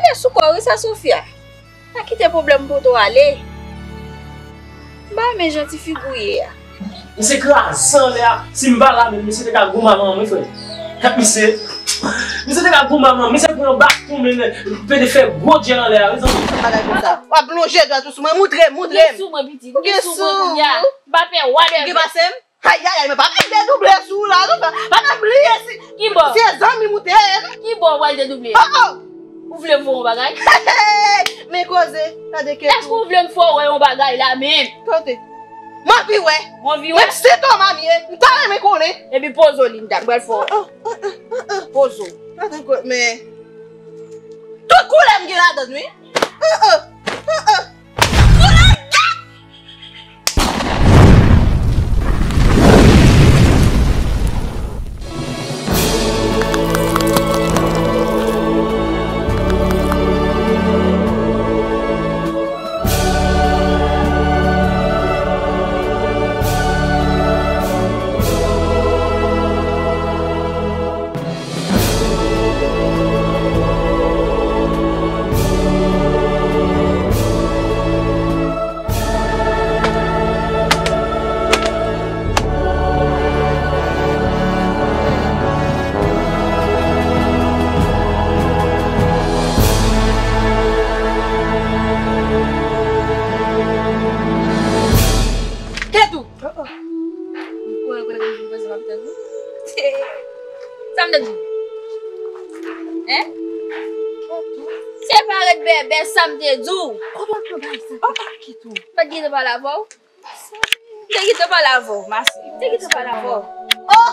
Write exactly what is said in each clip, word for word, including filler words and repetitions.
Kite sou kò w wi, sè Sofia. Pa kite pwoblèm pote w ale. M pa renmen jan ti figi w ye a. Misye kraze anlè a. Si m pa la menm, misye te ka goumen avè m wi, frè. Kèt misye. Misye te ka goumen avè m. Misye pran baton, men pede fè gwo djèl anlè a wi, zanmi. Bagay konsa. W ap lonje dwèt ou sou mwen, moutre m, moutre m. Ou gen sou mwen, pitit. Ou gen sou mwen kounye a. M pa pè wa de vè. Ou gen pase m? Ayayay, men pa vin dedouble sou ou la, non, pa, pa nan bliye si, si se zanmi m ou te ye, non. Ki bò w pral dedouble? Oh, oh. Ou vle m fè yon bagay? Men koze, gade ke. Èske ou vle m fè w wè yon bagay la menm? Kote? M anvi wè. Ou anvi wè? Menm si toma m ye, m ta renmen konnen. Epi poze w, Linda, m pral fè w. Oh, oh, oh, oh, oh. Poze w. Gade ankò, men. Tout koulè m gen ladann, wi. Oh, oh, oh, oh. Koulè m gen! Ketou! Oh, oh. Ou kwè, ou kwè ke m vin pase m ap tann ou? Sa m te di w? Hein? Se pa ret bèbè, sa m te di w. Kote w ap pran bagay sa? Oh, oh, Ketou. Pa t gentan pale avè w? M te gentan pale avè w, ma sè. M te gentan pale avè w. Oh!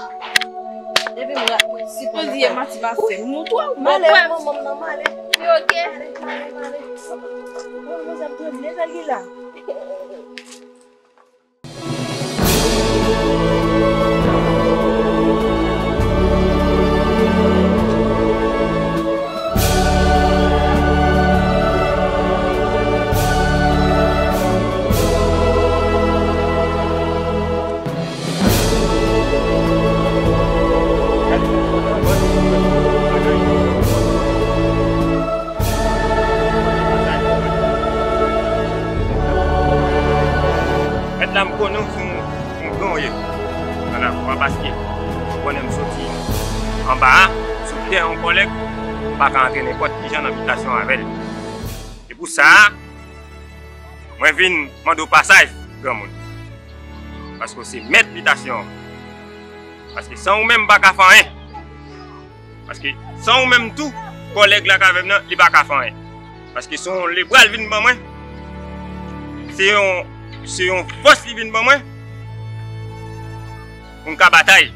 Epi mwen, mwen sipoze di manti, ma sè. M montre w, m ale, manman m nan, m ale. Wi, oke. M ale, m ale, m ale. Oh, oh, oh, sa m tranble, sa l gen la. Mèt la, m konnen w se yon, yon gran w ye nan lakou a, paske m konnen m soti anba a, sou tè yon kòlèg, m pa ka antre nenpòt kijan nan bitasyon avè l. Se pou sa a, mwen vin mande w pasaj, granmoun. Paske w se mèt bitasyon an. Paske san ou menm, m pa ka fè anyen. Paske san ou menm tou, kòlèg la k avè m nan, li pa ka fè anyen. Paske se yon lebra l vin ban mwen. Se yon, se yon fòs li vin ban mwen. Pou m ka batay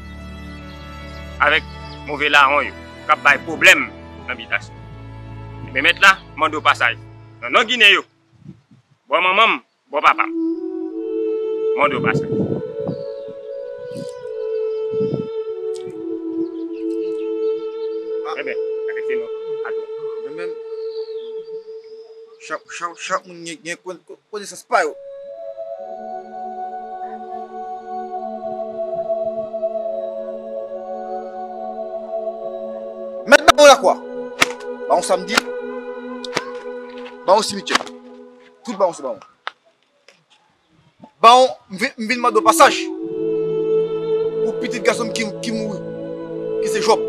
avèk move lawon yo k ap bay pwoblèm nan bitasyon. Ebyen, mèt la, mande w pasaj. Nan non Ginen yo, bò manman m, bò papa m. Mande w pasaj. Ebyen, arete non. Atò. Mwen menm, chak, chak, chak moun gen, gen kon-, kon-, konesans pa yo. Mèt bawon lakwa. Bawon samdi. Bawon simityè. Tout bawon se bawon. Bawon, m vin, m vin mande w pasaj pou pitit gason m ki, ki mouri, ki se Jòb.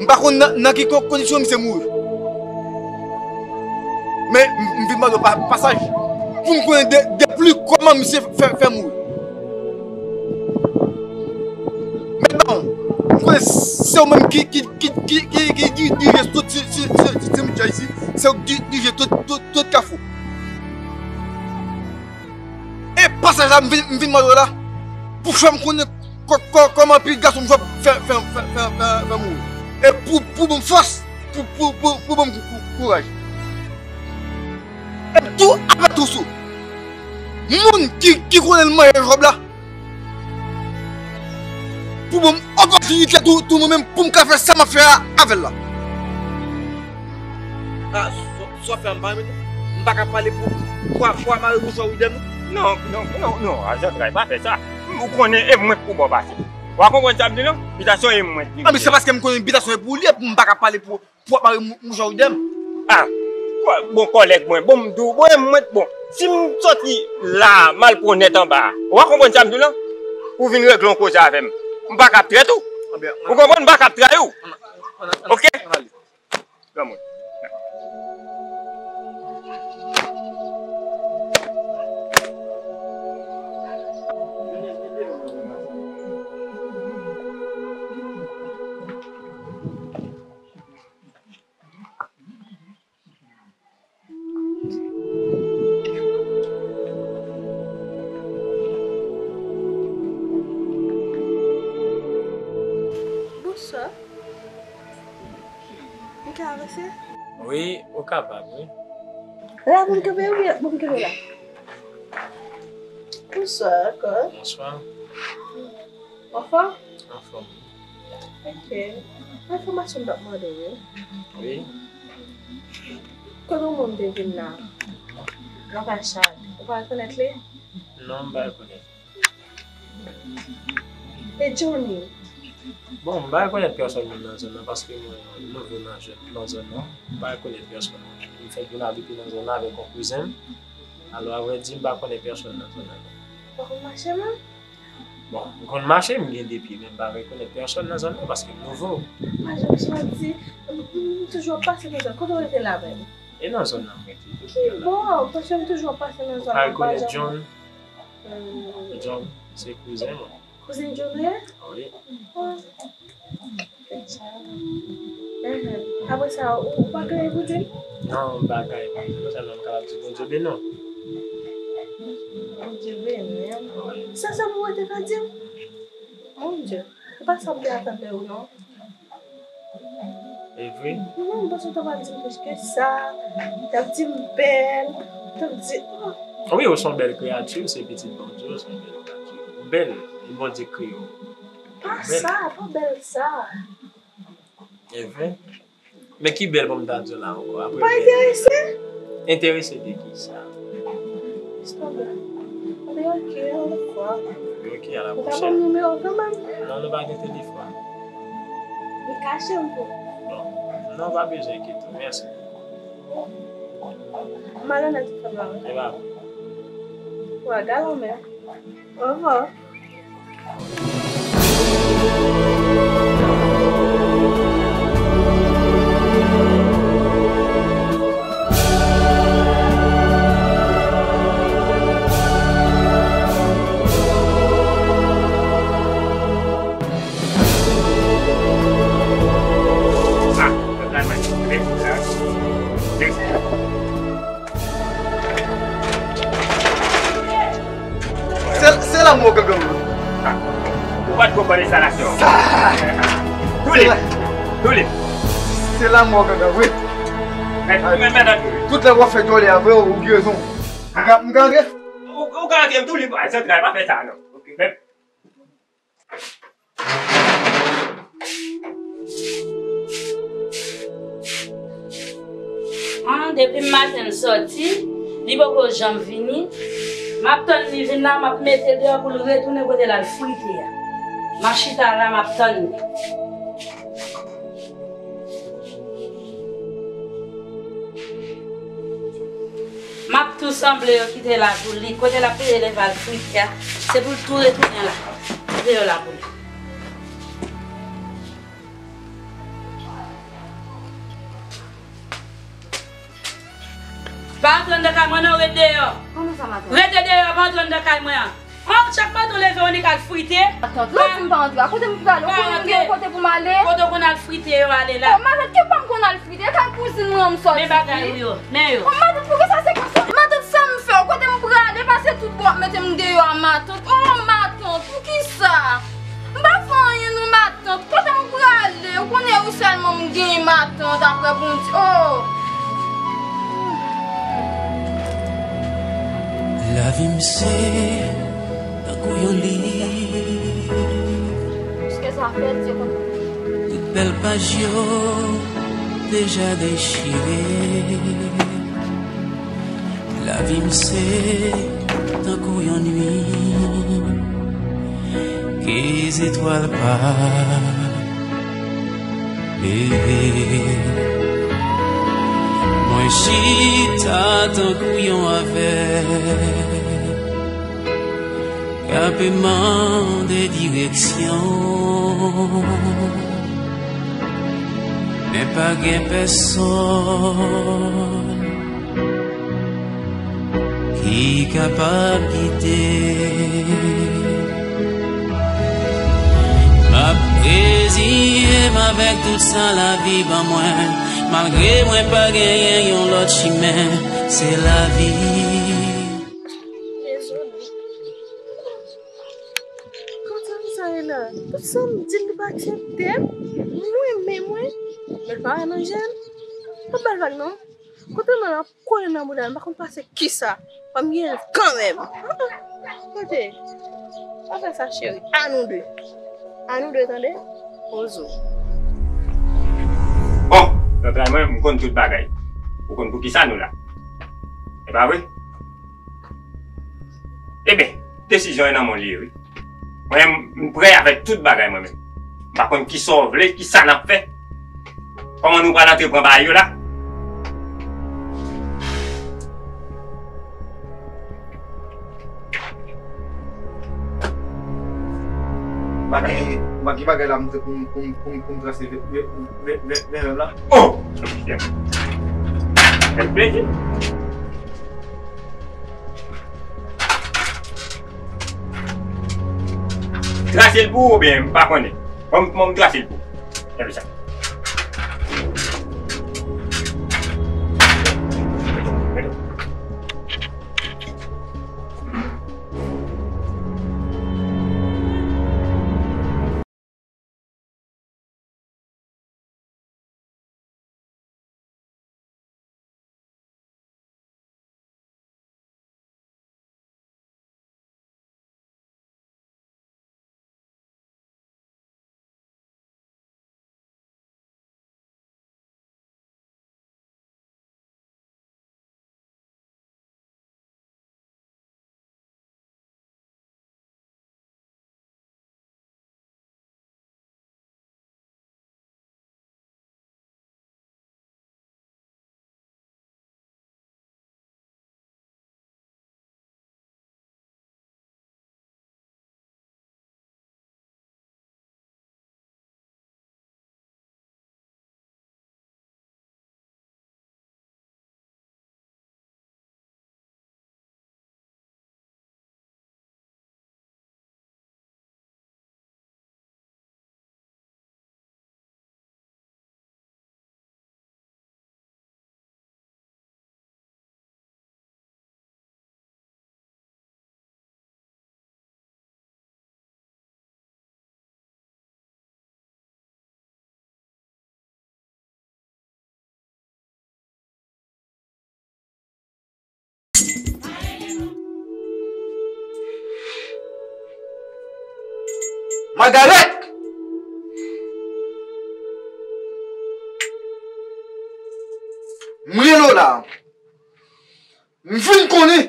M pa konn nan, nan ki kon-, kondisyon misye mouri. Men m, m vin mande w pa, pasaj pou m konnen de, de pli kòman misye fè, fè mouri. Mèt bawon, m konnen se ou menm ki, ki, ki, ki, ki, ki di-, dirije tout si, si, si, si, simityè isi, se ou ki di-, dirije tout, tout, tout kafou. E pasaj la, m vin, m vin mande w la, pou fè m konnen kò-, kò-, kòman pitit gason m Jòb fè, fè, fè, fè, fè, fè mouri. E pou, pou ban m fòs, pou, pou, pou, pou ban m kou-, kou-, kouraj. E tou avèk tou sou. Moun ki, ki konnen l manyen Jòb la, pou ban m opòtinite tou, tou mwen menm, pou m ka fè sa m ap fè a avè l la. Ah, sa, sa w ap fè a, m pa renmen tou. M pa ka pale pou, pou, pou mare bouch ou ide m. Non, non, non, non, Alexandra, pa fè sa. Ou konnen, e mwen pou bò pase. W a konprann sa m di w lan? Bitasyon e mwen ki... Non, men se paske m konnen bitasyon e pou ou li ye, pou m pa ka pale pou, pou w ap mare mou-, mouchwa ou de m. Ah, bon, kòlèg mwen, bon, m di w, bon, e mwen, bon, si m sòti la, m al pran nèt anba a, w a konprann sa m di w lan? Ou vin regle yon koze avè m. M pa ka ap trèt ou. Ou konprann? M pa ka ap trayi w. Oke? Granmoun. Bonswa. M ka avanse? Wi, ou kapab, wi. La pou m kenbe, wi, pou m kenbe la. Bonswa ankò. Bonswa. Anfòm? Anfòm. Ok. Enfòmasyon m t ap mande w yo. Wi. Kote yon moun te vin la? Nan kay Chad. Ou pa rekonèt li? Non, m pa rekonèt. E Johnny? Bon, m pa rekonèt pèsòn moun nan zòn nan paske mwen nouvo nan zòn, nan zòn nan. M pa rekonèt pèsòn. M fèk vin abite nan zòn nan avèk yon kouzen m. Alò, avrèdi, m pa konnen pèsòn nan zòn nan non. Ou pa konn mache menm? Bon, m konn mache, m gen de pye, men m pa rekonèt pèsòn nan zòn nan paske m nouvo. M pa janm santi, m, m, m toujou ap pase nan zòn. Kote w rete la menm? E nan zòn nan m rete. Ki bò? Paske m toujou ap pase nan zòn nan, m pa janm... Ou pa rekonèt John? Hmm. John, se kouzen mwen. Kouzen John ye? Wi. Ah. Enhen. Apre sa, ou, ou pa gen anyen pou di m? Non, m pa gen anyen pou di nou, sèlman m kapab di Bondye beni w. Bondye beni w. Wi. Se sa sèlman ou te ka di m? Mon Dye, se pa sa m te atann de ou non. E vre? Non, m panse w t ap di m plis ke sa, w t ap di m bèl, w t ap di, oh. Wi, ou se yon bèl kreyati, ou se pitit Bondye, ou se yon bèl kreyati. Ou bèl, e Bondye kreye w. Pa sa, pa bèl sa. E vre? Men ki bèl pou m ta di w la ankò? Apre bèl. Ou pa enterese? Enterese de ki sa? Jis pa bèl. Anben, ok, yon lòt fwa. Ok, a la pwochèn. Ou ka ban m nimewo w kanmenm? Non, nou pa gen telefòn. Ou kache m pou. Bon. Non, pa bezwen enkyete w. Mèsi. M al nan tout fwa la. E pa bon. Wa, galan menm. Oho. Se, se lanmò gangan wi. Ou pa t konprann enstalasyon. Sa! Tulip! Tulip! Se lanmò gangan wi. Men, men, men, men, tout lè w ap fè djòlè a vre, ou gen rezon. M ka, m ka antre? Ou, ou ka antre, m Tulip, ay, santral, pa fè sa non. Men, An, depi maten m sòti, li poko janm vini. M ap tann li vin la, m ap mete deyò pou l retounen kote l al frite a. M ap chita la, m ap tann li. M ap tou sanble yo kite la pou li. Kote l ap pede leve al frite a, se pou l tou retounen la. Kite yo la pou li. Pa antre anndan kay mwen non, ret deyò. Kòman sa, matant? Rete deyò, pa antre anndan kay mwen an. An, chak maten w leve, w annik al frite. Matant, lè w di m pa antre, a kote m prale? Ou konnen m gen yon kote pou m ale? Kote w konn al frite yo ale la? Oh, matant, ki pa m konn al frite? E kay kouzin mwen an m sòti. Men bagay ou yo, men yo. Oh, matant, poukisa se konsa? Matant, sa m fè w? Kote m prale? Pase tout bò w ap mete m deyò a, matant. Oh, matant, poukisa? M pa fè anyen non, matant. Kote m prale? Ou konnen ou sèlman m genyen, matant, apre Bondye. Oh! Lavi m se tankou yon liv. Tout bèl paj yo deja dechire. Lavi m se tankou yon nuit E zetwal pa leve. Mwen chita tankou yon avèg k ap mande direksyon, men pa gen pèsonn ki kapab gide. M ap reziye m avèk tout sa lavi ban mwen, malgre mwen pa genyen yon lòt chimen, se lavi. Dezole. Kòman sa ye la? Tout sa m di l, li pa aksepte m. Mwen menm, mwen, men l pa wè nan je l. Pa ba l vag non. Kote mwen ap kole nan bouda m, m pa konn pase kisa. Fò m gen l kanmenm. Kote? Pa fè sa, cheri. A nou de. A nou de, tande? Ozo. Bon, zantray mwen, m konn tout bagay. Ou konn poukisa nou la. E pa vre? Ebyen, desizyon an nan men w li ye, wi. Mwen, m prè avèk tout bagay mwen menm. M pa konn kisa w vle, kisa n ap fè. Kòman nou pral antre pran bagay yo la? M pa gen, m pa gen bagay la montre pou m, pou m, pou m, pou m trase vè, vè, vè, vè, vè la. Oh! Fè plezi. Trase l pou ou oubyen m pa konnen? Ban m, ban m trase l pou ou. Gade sa. Magarèt! M rele w la. M vin konnen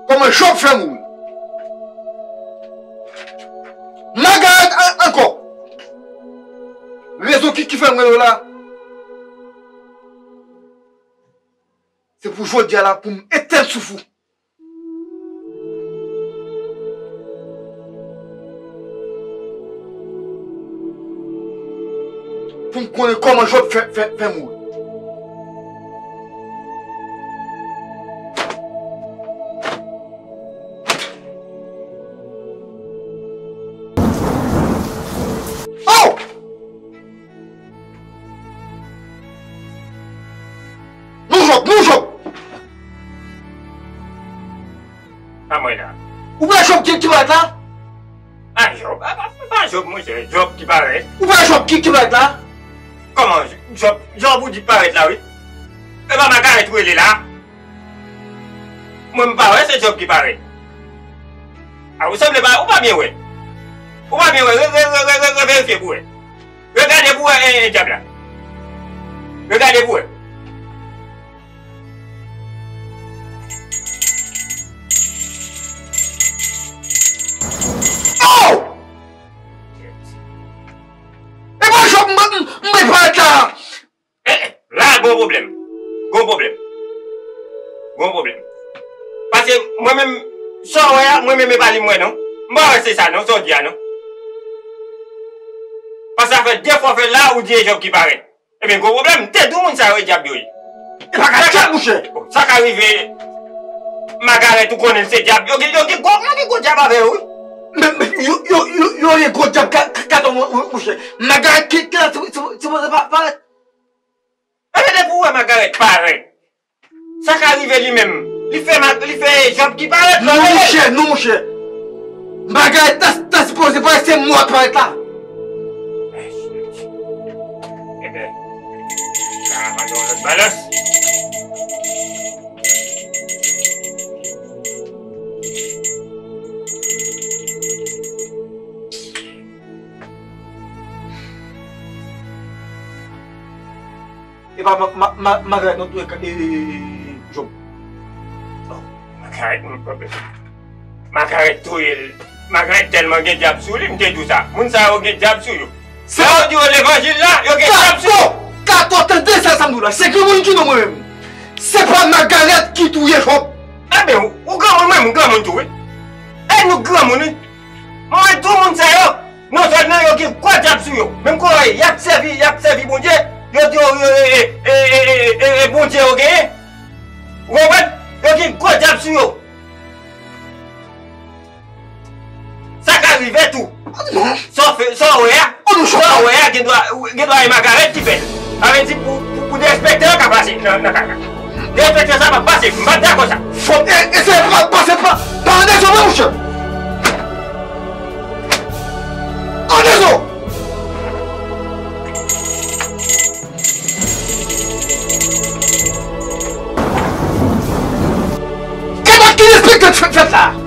kòman Jòb fè mouri. Magarèt an-, ankò. Rezon ki, ki fè m rele w la, se pou jodi a la, pou m etenn souf ou. Pou m konnen kòman Jòb fè, fè, fè mouri. Oh! Non, Jòb, non, Jòb! Pa mwen la. Ou pa Jòb ki, ki parèt la? Pa Jòb, pa, pa, pa Jòb, monchè, Jòb ki parèt. Ou pa Jòb ki, ki parèt la? Kòman Jòb, Jòb ou di parèt la, wi? E pa Magarèt ou rele la? Mwen m pa wè, se Jòb ki parèt. A, ou sanble pa, ou pa byen wè. Ou pa byen wè, re, re, reverifye pou wè. Regade pou wè, e, e, dyab la. Regade pou wè. M bay parèt la. Eh, eh, la gon pwoblèm. Gon pwoblèm. Gon pwoblèm. Paske mwen menm, sa w wè a, mwen menm e pa li m wè non. M pa wè se sa non, sa w di a non. Paske sa fè de fwa w fè l la, ou di e Jòb ki parèt. Ebyen, gon pwoblèm, m te di w moun sa yo e dyab yo ye. E pa ka dyab, monchè. Sa ka rive, Magarèt, ou konnen l se dyab. Yo gen, yo gen gwo, yo gen gwo dyab avè yo, wi. Men, men, yo, yo, yo, yo gen gwo dyab ka, ka, ka, mon, mon, monchè. Magarèt ki, ki la, se, se, se, se pa, parèt. Ebyen, depi w wè Magarèt parèt, sa ka rive li menm. Li fè ma-, li fè Jòb ki parèt, non, monchè, non, monchè. Bagay ta, ta sipoze parèt, se mò k parèt la. Ebyen, sa va yon lòt balans. E pa Ma-, Ma-, Ma-, Magarèt non touye ka-, e, e, e, Jòb. Oh, Magarèt, m, Magarèt touye l. Magarèt tèlman gen dyab sou li, m te di w sa. Moun sa yo gen dyab sou yo. Se sa yo di yo levanjil la, yo gen dyab sou yo. Kato, Kato, tande sa, sa m di w la. Se granmoun ki non mwen menm. Se pa Magarèt ki touye Jòb. Ebyen, ou, ou granmoun, mwen, m granmoun tou, wi. E nou granmoun, wi. Mwen tou moun sa yo, non sèlman yo gen gwo dyab sou yo, menm kote y ap sèvi, y ap sèvi Bondye, yo di yo, yo, e, e, Bondye yo genyen. Ou konprann? Yo gen gwo dyab sou yo. Sa ka rive tou. Sa w fè, sa w wè a, sa w wè a, gen dwa, gen dwa e Magarèt ki fè l. Sa vle di pou, pou, pou derespekte yo ka pase nan, nan kaka. Derespekte sa p ap pase, m pa t dakò sa. Fò, e, e se pa, pa, se pa, pa an dezò, non, monchè. An dezò. E pa ki derespekte fèt, fèt la.